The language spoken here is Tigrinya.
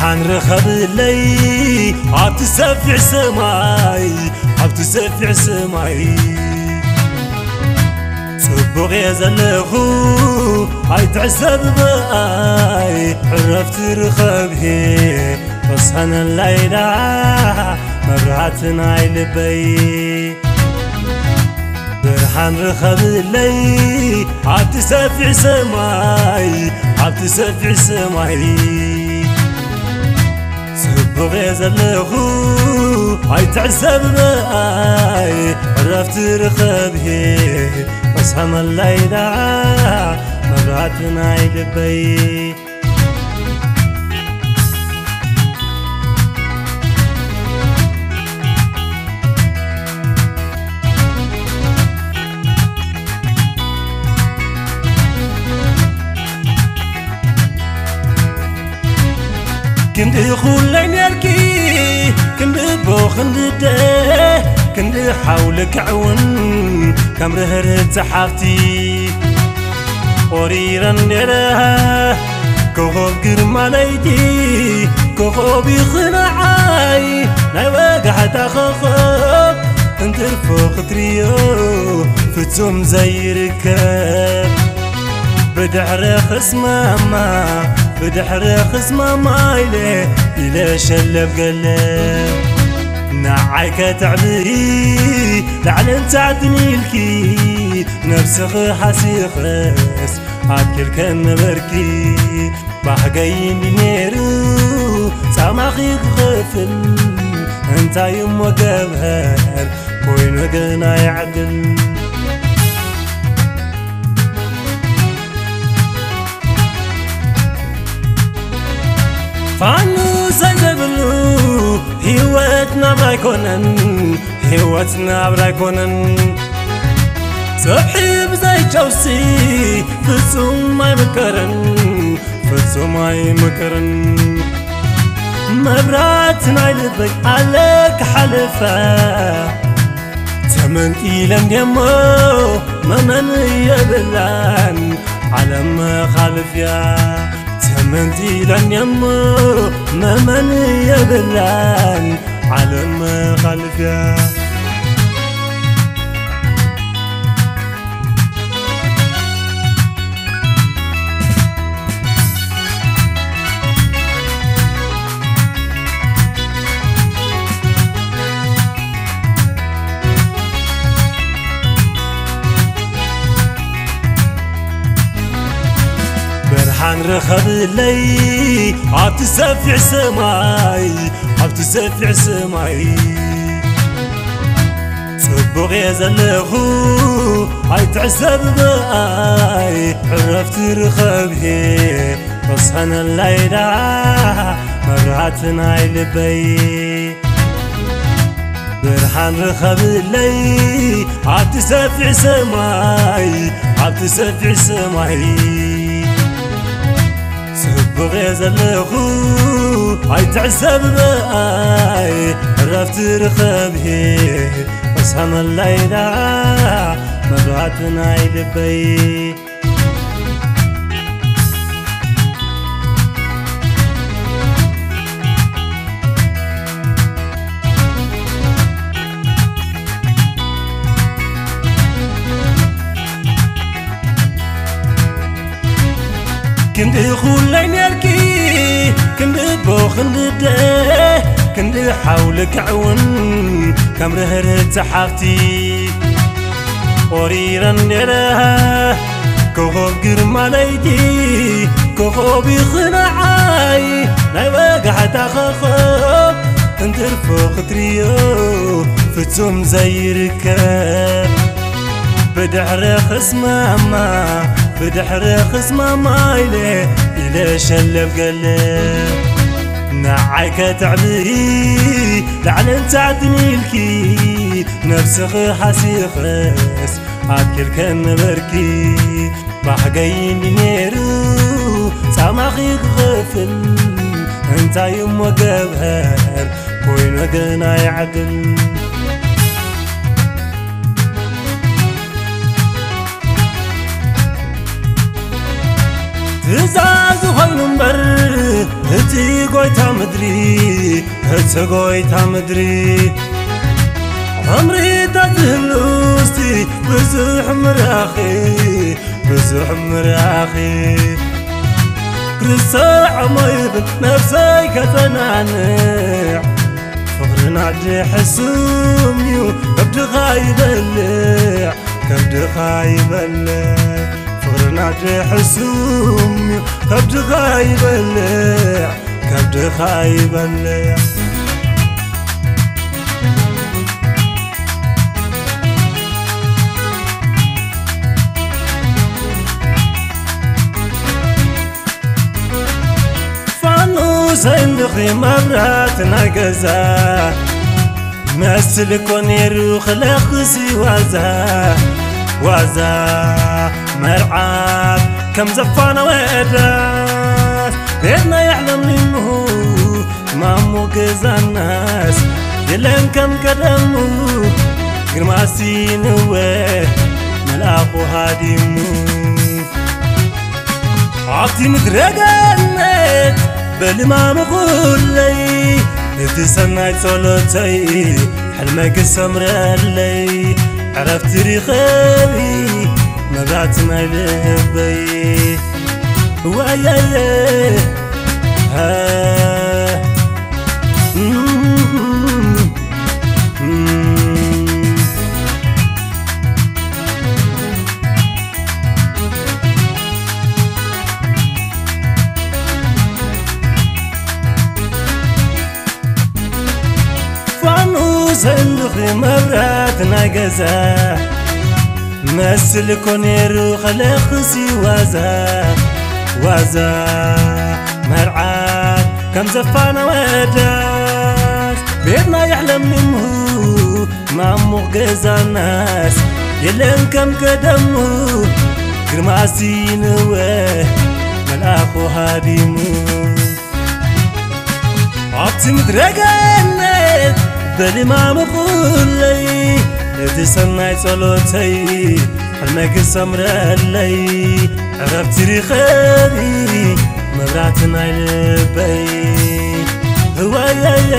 ኣንረኸብለይ ኣብቲ ሰፊሕ ሰማይ፣ ኣብቲ ሰፊሕ ሰማይ። ጽቡቕ እየ ዘለኹ ኣይትዕዘብ ብኣይ፣ ዕረፍቲ ርኸብሄ ወስኸነላይ ደኣ መብራህቲ ናይ ልበይ። ብርሃን ርኸብለይ ኣብቲ ሰፊሕ ሰማይ፣ ኣብቲ ሰፊሕ ሰማይ። ጽቡቕ እየ ዘለኹ ኣይትዕዘብ ብኣይ፣ ዕረፍቲ ርኸብሄ ወስኸነላይ ደኣ መብራህቲ ናይ ልበይ። ክንዲ ኹለይ ኔርኪ፣ ክንዲ ኣቦ፣ ክንዲ ኣደ፣ ክንዲ ሓው ልክዕ እውን ከም ርህርህቲ ሓፍቲ። ቆሪረን ነይረ ኮኾብ ግርማ ለይቲ፣ ኮኾብ ኢኺ ንዓይ ናይ ወጋሕታ ኮኾብ፣ እንትርፎ ክትርእዮ ፍጹም ዘይርከብ። ብድሕሪ ክስማማ፣ ብድሕሪ ክስማማ ኢለ፣ ኢለ ሸለብ ገለ። ንዓይ ከተዕብኢ ላዕልን ታሕትን ኢልኪ፣ ነብስኺ ሃሲኽስ ኣኪልከ ነበርኪ። ባህገይ እንዲ ነይሩ ጻማኺ ክኸፍል፣ እንታይ እሞ ገብሀር ኮይኑ ግን ኣይዕድል። ፋኑ ዘይብሉ ህይወት ናብራ ኣይኮነን፣ ህይወት ናብራ ኣይኮነን። ጽብሒ ብዘይ ጨውሲ ፍጹም ኣይምከርን፣ ፍጹም ኣይምከርን። መብራት ናይ ልበይ ኣለካ ሓለፋ፣ ተመንጢለ እንድየ እሞ መመን የብላን ዓለም መኻልፍያ። ተመንጢለ እንድየ እሞ መመን የብላን ዓለም መኻልፍያ። ብርሃን ርኸብለይ ኣብቲ ሰፊሕ ሰማይ፣ ኣብቲ ሰፊሕ ሰማይ። ጽቡቕ እየ ዘለኹ ኣይትዕዘብ ብኣይ፣ ዕረፍቲ ርኸብሄ ወስኸነላይ ደኣ መብራህቲ ናይ ልበይ። ብርሃን ርኸብለይ ኣብቲ ሰፊሕ ሰማይ፣ ኣብቲ ሰፊሕ ሰማይ። ጽቡቕ እየ ዘለኹ ኣይትዕዘብ ብኣይ፣ ዕረፍቲ ርኸብሄ ወስኸነላይ ደኣ መብራህቲ ናይ ልበይ። ክንዲ ኹለይ ኔርኪ፣ ክንዲ ኣቦ፣ ክንዲ ኣደ፣ ክንዲ ሓው ልክዕ እውን ከም ርህርህቲ ሓፍቲ። ቆሪረን ኔረ ኮኾብ ግርማ ለይቲ፣ ኮኾብ ኢኺ ንዓይ ናይ ወጋሕታ ኮኾብ፣ እንትርፎ ክትርእዮ ፍጹም ዘይርከብ። ብድሕሪ ክስማማ፣ ብድሕሪ ክስማማ ኢለ፣ ኢለ ሸለብ ገለ። ንዓይ ከተዕብኢ ላዕልን ታሕትን ኢልኪ፣ ነብስኺ ሃሲኽስ ኣኪልከ ነበርኪ። ባህገይ እንዲ ነይሩ ጻማኺ ክኸፍል፣ እንታይ እሞ ገብሀር ኮይኑ ግን ኣይዓድል። ትእዛዙ ኮይኑ እምበር እቲ ጎይታ ምድሪ፣ እቲ ጎይታ ምድሪ፣ ዕምሪ ተዝህሉስቲ ብዙሕ ምራኺ፣ ብዙሕ ምራኺ። ክርስቶስ ዓሞ ይብል ነፍሰይ ከጸናንዕ፣ ፍቕርና ሕሱም እዩ ከብድኻ ይበልዕ፣ ከብድኻ ይበልዕ። ፍቕርና ሕሱም እዩ ከብድኻ ይበልዕ፣ ከብድኻ ይበልዕ። ፋኑስ ኣይንድኺ መብራት ናይ ገዛ መስል እኮ ነይሩ ክለኽሲ ዋዛ ዋዛ መርዓት ከም ዘፋነወ ዳስ ቤትና የሕለምሊሙ ማሞ ገዛናስ የለን ከም ቀደሙ ግርማሲ ንወ መልኣኹ ሃዲሙ ኣብቲ ምድረ ገነት በልማም ኩለይ እቲ ሰናይ ጸሎተይ ሕልመይ ክሰምረለይ ዕረፍቲ ሪኸቢ መብራት ናይ ልበይ ወየየ ፋኑስ እንድኺ መብራት ናይ ገዛ መስል እኮ ነይሩ ከለኽሲ ዋዛ ዋዛ መርዓት ከም ዘፋነወ ዳስ ቤትና የሕለምልሙ ማሙቕ ገዛናስ የለን ከም ቀደሙ ግርማሲ ንወ መልኣኹ ሃዲሙ ኣብቲ ምድረ ገነት በልማም ኩለይ እቲ ሰናይ ጸሎተይ ሕልመይ ክሰምረለይ ዕረፍቲ ሪኸቢ መብራህቲ ናይ ልበይ ህወየየ